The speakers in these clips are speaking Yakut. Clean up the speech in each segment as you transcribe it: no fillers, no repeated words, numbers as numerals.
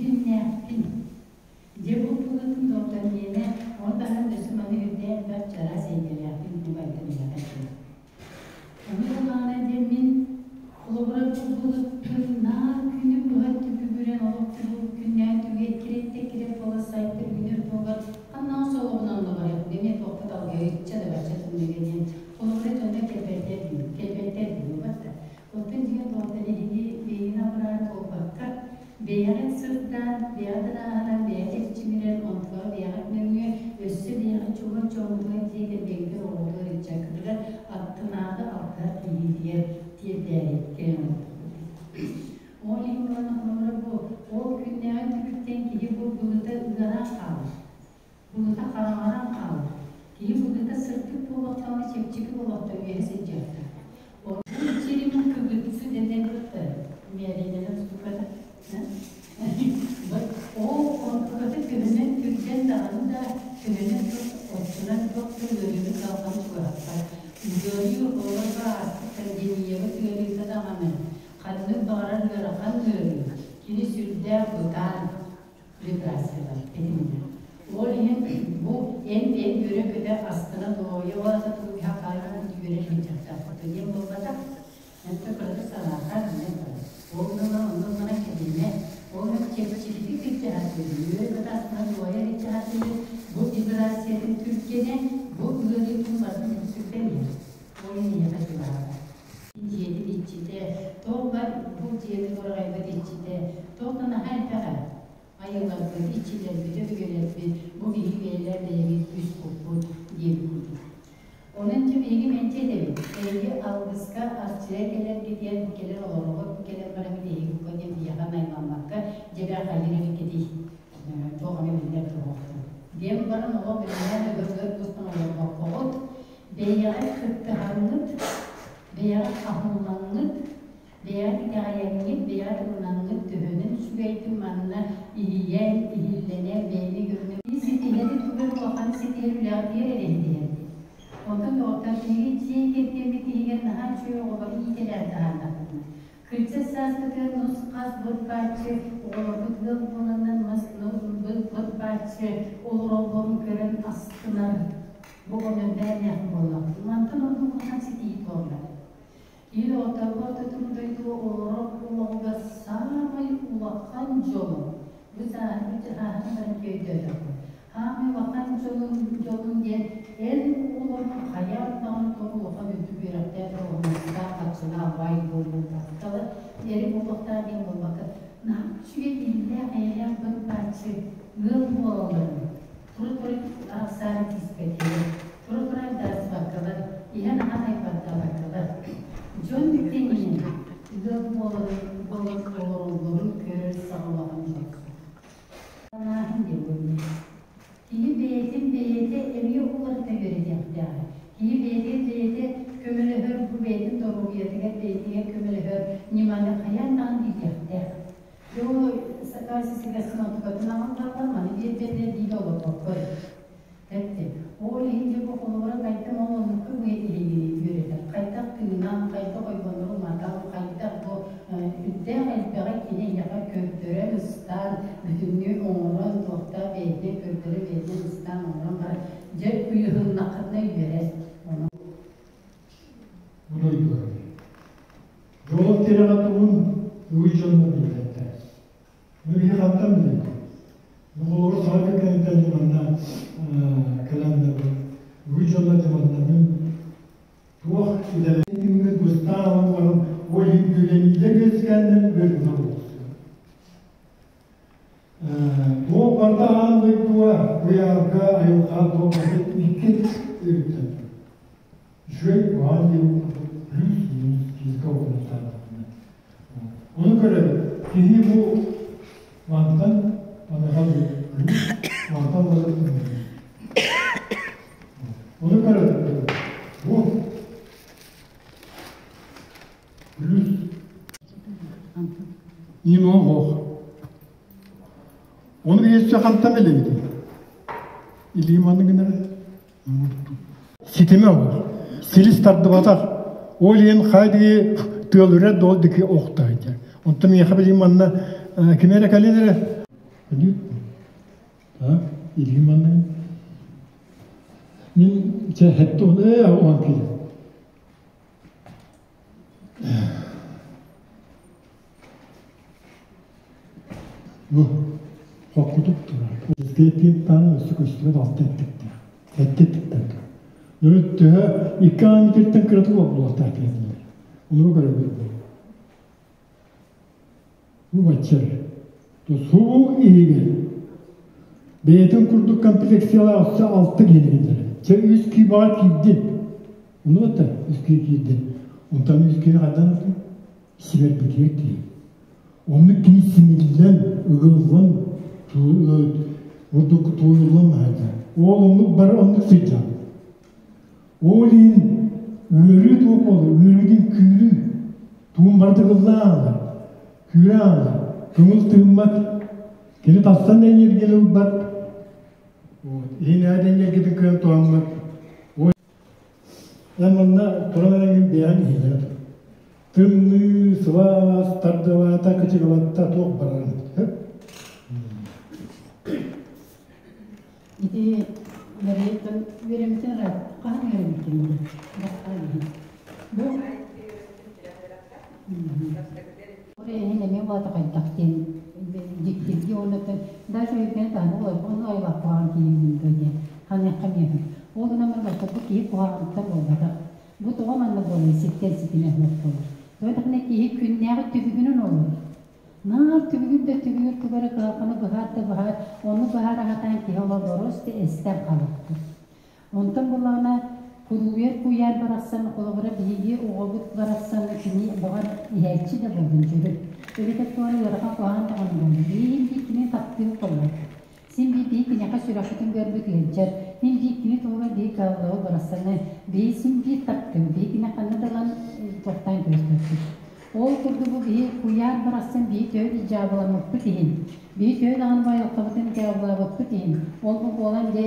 дьүһүннээхпин. Дьэ бу тылытын доҕоттор миэнэ, ону таһынан өссө манна үрдээх элбэх чараас эйгэлээхпин бу байтан үлэҕэ этим. Ону ыллаҕына диэн мин холобура бу былыппын наар күнү быһа түбүгүрэн олох түбүк күннээн түгэ эккирэттэ эккирэт буола сайта үүнэр туһугар ханнаҕа солоҕунан да барыах эмиэ туохпут алгыйычча да бачча тымныыга диэн холобура дьонно кэлбэттэр кэлбэттэр буолбат да Оттон дьиҥэ тоҕо эһиги бэйэни абыраан буолбакка, бэйэҕит сырдаан, бэйэҕит ырааһыран, бэйэҕит эрчимирэн, онтуга бэйэҕит нөҥүө өссө бэйэҕит чугас дьоҥҥутугар дьиэ кэргэҥҥитигэр, оҕоҕутугар, ыччаккытыгар аттынааҕы алтыһар киһитигэр тиэрдээри кэлэн олордохпут. Ол иһин буолан холобура бу ол күннээҕи түбүктэн киһи бу былыта ыараан хаалар. Былыта хараҥаран хаалар. Киһи былыта сырдык буолуохтааҕына чэпчэки буолуохтаах үөһэ сылдьыахтаах. Бу черемин кыбытсы дэнэр мээринэнэн тутуката. Ол онтуката төһөнөн түргэн даҕаны да төһөнөн оччонон туох да ыарыыны салҕан чугаһаппат. Ыарыы олорго ааспыт пандемиябыт ыарыыта даҕаны ханнык баҕарар ыарахан ыарыы кини сүрдээх бытаан вибрациялар этиннэ. Ол иһин бу эн бэйэҥ үөрэ-көтө астына дуоһуйа ол ата тугу хаалан үөрэ сылдьахтаахпыт диэн буолбатах. Энтэ кыратык санаахаан иннэ барар. Ол гынан онно гынан кэтиннэ. Ол иһин чэпчэкитик сылдьаһаттыыр, үөрэ-көтө астына дуоһуйа сылдьаһаттыыр. Бу вибрациятын түргэнэ, бу ыарыытын барытын сүктэн иһэр. Ол иһин эйиэхэ чугаһаабат. Дьиэтин иччитэ, туох бар бу дьиэни тураҕайбыт иччитэ, туох да наһаа элбэҕэ. Айылларбыт, иччилэрбит, өбүгэлэрбит бу биһиги бэйэлэр бэйэбит үс куппут диэбит курдук. Онон дьэ биһиги мэлдьи этэбит, эһиги алгыска арчыга кэлэргитигэр бу кэлэр олороҕут, бу кэлэр барабыт эһиги бука диэн биһиэхэ наймаммакка дьэбэ хайыр эбиккитий, туох эмэ биллэр туһуохтун. Диэн баран оҕо билинээн өгөр-өгөр кустан олорбоккоҕут, бэйэҕит кыттыһаҥҥыт, бэйэҕит хаһыллаҥҥыт, бэйэҕит итэҕэйэҥҥит, бэйэҕит ылынаҥҥыт төһөнөн үчүгэйдик манна иһийэн, иһиллэнэн, бэйэни көрүнэн ситиһэри тугу улахан ситиһэр үлэҕитигэр эрэ ситиһэрбит. Онтон доҕоттор биһиги дьиэ кэргэммит иһигэр наһаа үчүгэй оҕолору иитэлээн таһаардахпытына, кырдьар сааспытыгар нус-хас бырбааччы оҕолорбут ыал буоланнар мас бырбааччы олороллорун көрөн астынар бу онон бэйэлээх буоллахпыт. Мантан ордук улахан ситиһии туолла. Киһи доҕотторго ортотун дойдуга олорор олоҕугар саамай улахан дьолун, бу сааһырбыт ааһан баран өйдөөтөххө, саамай улахан дьолун, дьолун диэн эн оҕолоргун хайаан даҕаны тоҕо улахан үрдүк үөрэхтээх, оҕонньоттоох, харчылаах баай буолуохтаах, эри буолуохтаах диэн буолбакка, наһаа үчүгэй иллээх, эйэлээх бырбааччы ыал буолалларын Тура-тура арахсаары тииспэтилэр, тура-тура айдаарсыбаккалар, иһэн-аһаан айбардаабаккалар, дьон тэҥинэн ыал буоларын буолан олороллорун көрөр саҕалаҕын дьолсук. Санааһын диэн буолла. Киһи бэйэтин бэйэтэ эмиэ уларыта үөрэтиэхтээҕэ. Киһи бэйэтин бэйэтэ көмөлөһөр, бу бэйэтин доруобуйатыгар бэйэтигэр көмөлөһөр ньыманы хайаан даҕаны билиэхтээх. Дьоо сакаас сибэсин онтукатын аҕаллаатар маны биэрбэтэ диир олорбоккой. Тэпти. Ол иһин дьэ бу холобура хайдах ол оннукка бу иһигини үөрэтэр. Хайдах тыынан, хайдах ойбоннору матан, хайдах бу үрдээх элбэҕи кини эйиэхэ көрдөрөн, ыстаан, бүтүннүү оҥорон, туохтаах бэйэтинэн көрдөрө бэйэтинэн ыстаан оҥорон баран, дьэ ыйыһыннаххытына үөрэр. Ону Бу дойдуга Дьолун тирэҕэ тугун үгүс дьонно билбэттэр. Биһи хантан билэбит? Оҕолору саҥа кэргэнтэн манна кэлэннэр үгүс дьонно манна мин туох идэлээх быстаан ылан баран ол иһин үөрэниилэр үөскээннэр үөрбүтэ буолсу. Туох барыта аан дойдуга куйаарга айылҕа туох барыта икки өрүттэн Үчүгэй куһаҕан диэн плюс-минус физика уһунуктаатаҕына. Ону көрөбүт, киһи бу мантан маныаха плюс, мантан барыта минус. Ону көрөбүт, бу плюс Иноох. Ону өссө хантан билэбитий? Илиим маннык гынара. Ситимэ ол. Силис тардыбатах. Ол иһин хайдыы тыал үрэр да ол диэки охто сылдьар. Онтон миэхэ билигин манна ким эрэ кэлин эрэ. Билигит Так, илии манныгын. Мин чэ хэтте он он киһи. Бу хоккутук турар. Тиэтиэн таана өссө көстүбэт алта эттиктээх. Сэттэ эттиктэн турар. Нөрүт төһө икки аан метртэн кыратык буолуохтаах диэтилэр. Ону көрөбүт. Бу баччар. Суу иһигэр бэйэтин курдук комплекциялаах өссө алта киһини киллэрэр. Чэ үс кии баҕар киирдин. Ону бата үс кии киирдин. Онтон үс киһи хайдан ылдың? Симэрбитигэр тиийэн. Оннук кини симиллэн, ыгыллан, бурдук тууйуллан аһайда. Ол оннук бары оннук сылдьан. Ол иһин ыарыы туох буолар? Ыарыытын күүрүү. Туун барыта ыллаан аалар, күүрэ аалар, көҥүл тыыммат, кини тастан да энергияны ылбат, иһин ээт энергиятын кыайан туһаммат. Эн манна туран эрэҥҥин бэйэҥ иһиллэрэ тур. Тымныы, сылаас, тардылаата, кычыгылатта туох барарын. Ити Марияттан үөрэммитин ыраат хаһан үөрэммитин бу Бу Эһин эмиэ улаата хайдах диэн дьиктирги уонна даже өйдөөн таһына олорбон айылаах киһи диэн ханыахха миэхэ. Ол гынан баран бу киһи куһаҕаныттан буолбатах. Бу тоҕо манна буолар ситтэн ситимэ суох буолар. Тоҕо даҕаны киһи күннээҕи түбүгүнэн олорор. Наар түбүгүн да түбүгүр тугу эрэ кыһалҕаны быһаар да быһаар, ону быһаара сатаан киһи олорборос да эстэр халыктыр. Онтон буллаҕына кулууйар куйаар барахсан, холобура биһиги оҕобут барахсан кини баҕар иһээччи да буоллун дьөрү. Эбэтэр туора ыарахан куһаҕан даҕаны буоллун. Биһиги биир кини таптыыр буоллар. Син биир биһи киниэхэ сүрэхпитин көрбүт ыалдьар. Мин биир кини туһугар биһи кыһаллыбыт барахсаны биһи син биир таптыыбыт. Биһи кини ханна да ылан тохтоон көстөппүт. Ол курдук бу биһи куйаар барахсан биһи төһө дьаабыламмыппыт иһин, биһи төһө даҕаны байылҕабытын дьаабылаабыппыт иһин, ол бу буолан дьэ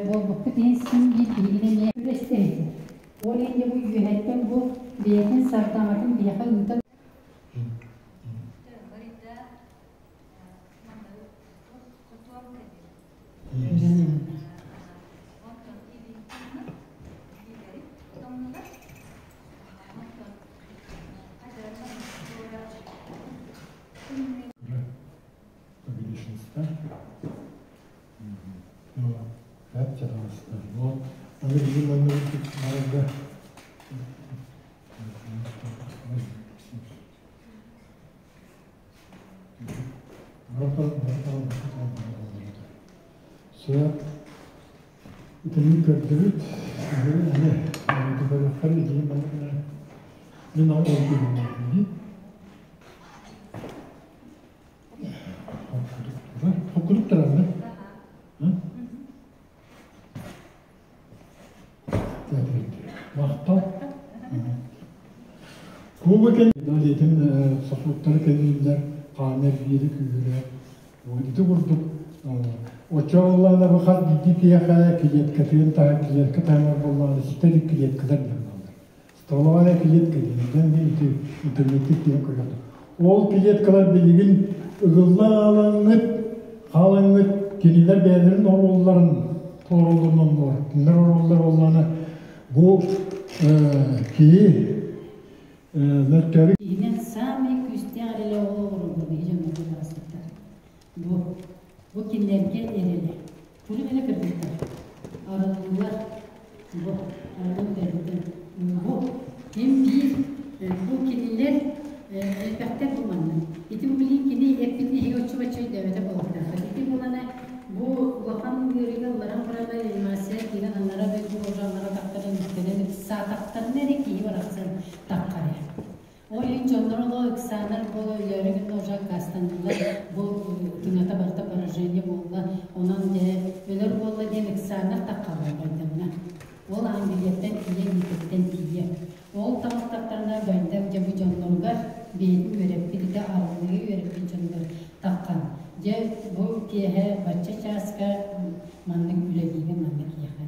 буолбуппут иһин син биир биһигини эмиэ күрэстэһитэ. Ол иһин дьэ бу үөһэттэн бу бэйэтин сардаҥатын биһиэхэ ыытан Сөп. Итинник көрдүбүт. Аны көрүөххэ илии мин ол ордугун Хоккудук турар Махтал. Куба кэн диэтин сосудтары кэлииллэр, хаана эргиири күүһүрэ. Ити курдук оччоҕоллоона бу хас биирдии киһиэхэ клеткатын таһа клетка таһымар буоллаҕына ситэ илик клеткалар диэн бааллар. Стволовая клетка диэн ити интернетте киирэн көрүөхтэр. Ол клеткалар билигин ыгыллан аалаҥҥыт, хаалаҥҥыт кинилэр бэйэлэрин оруолларын толороллорун оннулар. Кинилэр оруоллара буоллаҕына бу киһи мөлтөөбүт Киһинэн саамай күүстээх эрэлэ ол олороллор биһи дьоннорго барсыттар. Бу бу кинилэргэ эрэлэ. Куруук элэ кыргыттар. Арыллыылар бу арыллан кэлбитин бу ким биир бу кинилэр элбэхтэр бу манна. Ити бу билигин кини эппитин эһиги оччо-бачча өйдөөбөтө буолуохтааххыт. Ити буолана бу улахан ыарыыга ылларан баран реанимация киирэн анара дойду уже анара тахтарын үктэнэн ыксаатахтарына эрэ киһи барахсан таххар. Ол иһин дьонноро олох ыксаанар буола өлөөрү гынна уже аккаастаннылар, бу тыҥата барыта поражение буолла, онон дьэ өлөр буолла диэн ыксааннар таххаллар Байдамҥа. Ол Англияттан тиийэ, Миитэттэн тиийэ. Ол таҕыстахтарына Байдам дьэ бу дьонноругар бэйэтин үөрэппит ити арыллыы үөрэппит дьонугар таххан дьэ бу киэһэ бачча чааска маннык үлэлиибин маннык киэхэ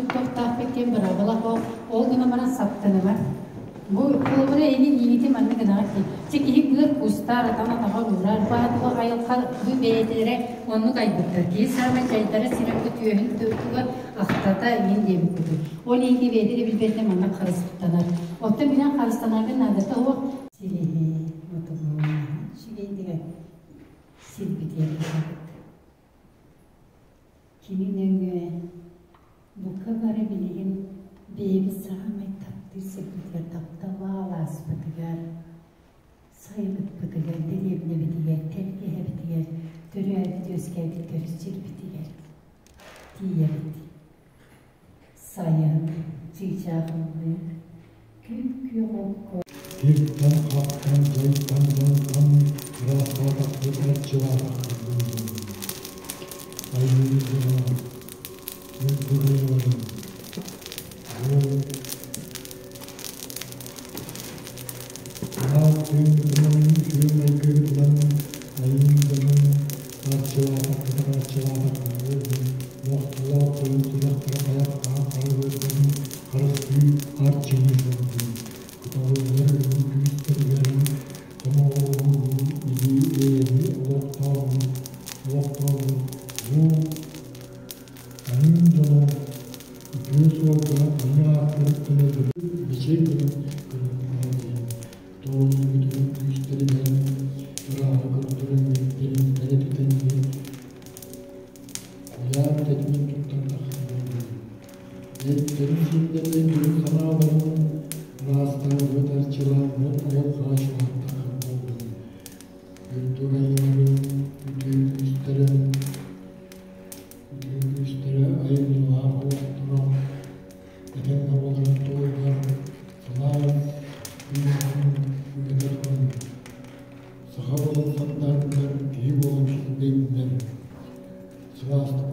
туттуохтаахпыт диэн быраабыла суох. Ол гынан баран саптыныма. Бу холобура эни иигити маннык гынаҕыт дии. Чэ киһи быар кустаар, атан атаҕар уурар, баатыла айылҕа бу бэйэтэрэ оннук айбыттар. Киһи саамай дьайдара сирэ бу түөһүн туга ахтата иин диэбит курдук. Ол иһин киһи бэйэтэ да билбэтинэн маннык харыстанар. Оттон билэн харыстанарга наадата суох. Силиһи мотугу үчүгэйдик сирбитигэр барабыт. Кини нөҥүө бука бары билигин бэйэбит саамай таптыыр сирбитигэр, тапталлаах алааспытыгар, сайылыкпытыгар, дэриэбинэбитигэр, тэлгэһэбитигэр, төрөөбүт-үөскээбит төрүт сирбитигэр тиийэбит. Сайын чыычаах ыллыыр, күп-күөх окко Тиртэн-хаптан, дьайтан-дьонтон ыраастаатахпыт, арчылаатахпыт буоллун. Айыы дьоно, үрдүк бу аат тыыҥҥытынан, үтүө майгыгытынан айыы дьонун арчылаатахпытын арчылаатахпыт буоллун. Мохтолоох тойон сүрэхтэрэ хайах хаан харыһыырдарын харыстыы арчылыы сылдьыы. Куталылар өлүү күүстэригэр сомоҕолоһуу, илии эйэни олохтооһун, олохтооһун бу айыы дьоно үтүө суолга айыы ааттарыттан бичэй гынан көрүҥнээх диэн тоҕойуутун күүстэринэн ырааҕы көрдөрөн үөттэрин кэрэтитэн куйаар тэтимин туттан тахсан буоллун. Эттэрин-сииннэрин өйдөрүн-санааларын ыраастаабыт, арчылаабыт айылҕа чугаһаттаах буоллун. Үрдүк айыларын үтүө күүстэрин үтүө күүстэрэ айымньылаах олохторо этэҥҥэ буоларын туһугар сылаас күнүһүн ыытарын саха буолан сандаардар, киһи буолан килбэйдиннэр. Сылаастык.